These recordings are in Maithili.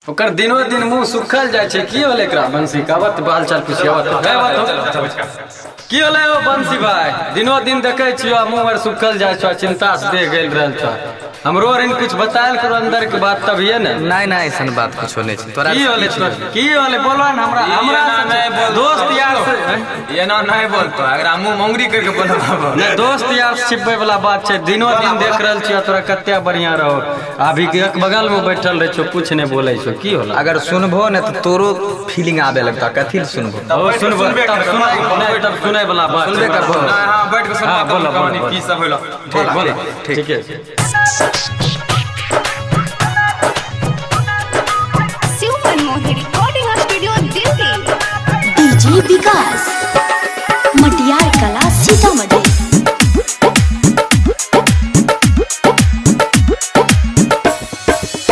ओकर दिनो दिन मुंह सुखल जाइ छै। की होलै एकरा बंसी के? आवत हाल चाल पूछिए, आवत हे, आवत। की होलै ओ बंसी भाई? दिनो दिन देखै छियो, मुंह आर सुखल जाइ छौ, चिंता से देह गेल रहल छौ। हमरो आर कुछ बतायल करो अंदर के बात, तभिए ने। नहीं नहीं, ऐसन बात कुछो नहीं छै तोरा। की होलै तोरा? की होलै, बोलो ने हमरा। हमरा नहीं बोल। दोस्त यार से एना नहीं बोलतो, अगर मुंह मंगरी करके बोलबो। नहीं, दोस्त यार से छिपबै वाला बात छै। दिनो दिन देख रहल छियो तोरा, कते बढ़िया रहो, अभी एक बगल में बैठल रहे छो, कुछ नहीं बोलै छो, की होला? अगर सुनबो ने तो तोरो फीलिंग आबे लगता। कथी ले सुनबो? ओ सुनबो तब सुनै, नहीं तब सुनै वाला बात छै। सुनबे करबो। नहीं, हां, बैठ के सुनबो। हाँ, बोलो, कहानी बोलो। की सब होलो? ठीक, बोलो। ठीक है। Shiv Manmohan recording studio, Delhi. DJ Vikas, Matiyar Kala, Sitamarhi.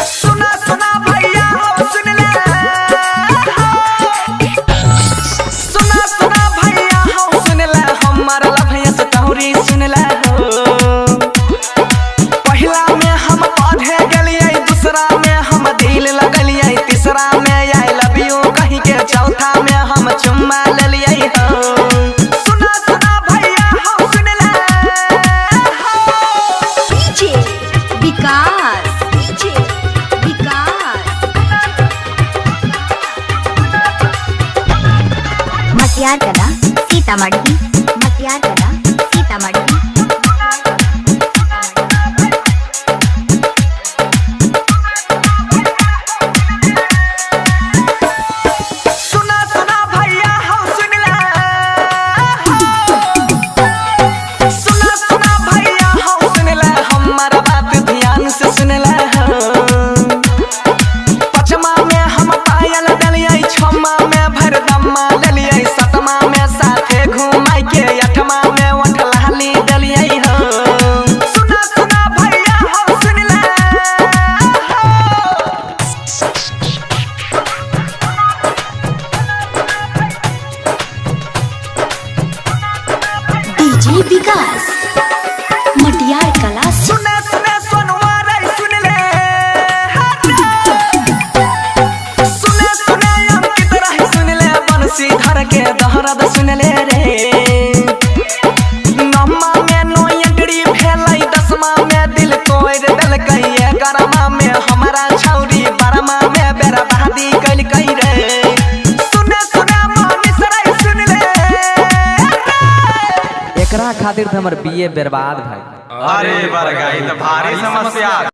सुना सुना भैया हो, सुन ले। सुना सुना भैया हो, सुन ले, हमार लभैया से तोहरी सुन ले हो। पहिला में हम पढ़े गेलियै, दूसरा में हम दिल लगलियै, तीसरा में I love you कही के चौथा में हम चुम्मा लेलियै हो। सुना सुना भैया हो, सुन ले। डीजे विकास, डीजे विकास, मटियार कला, सीतामढ़ी। मटियार कला, सीतामढ़ी। सुना सुना भैया हो, सुन ले। सुना सुना भैया हो, सुन ले, हमार बात ध्यान से सुन ले हो। पचमा में हम पायल देलियै, छमा में भरदम्मा लेलियै, सतमा में साथे घुमाई के आठमा में ओठलाली देलियै हो। सुना सुना भैया हो, सुन ले। डीजे विकास, मटियार कला। सुने सुने सोनुआ रे, सुन ले। सुने सुने अंकित रही, सुन ले, बंसी धर के दहरद सुन ले रे। नौमा में नो एंट्री भेलै, दसमा में दिल तोड़ देलकै, एगारहमा में हमारा छौरी बारहमा में बर्बादी कैलकै रे। सुने सुने मनीष रे, सुन ले। एकरा खातिर तो हमर बीए बर्बाद भाई। अरे बरगा, ई त भारी समस्या।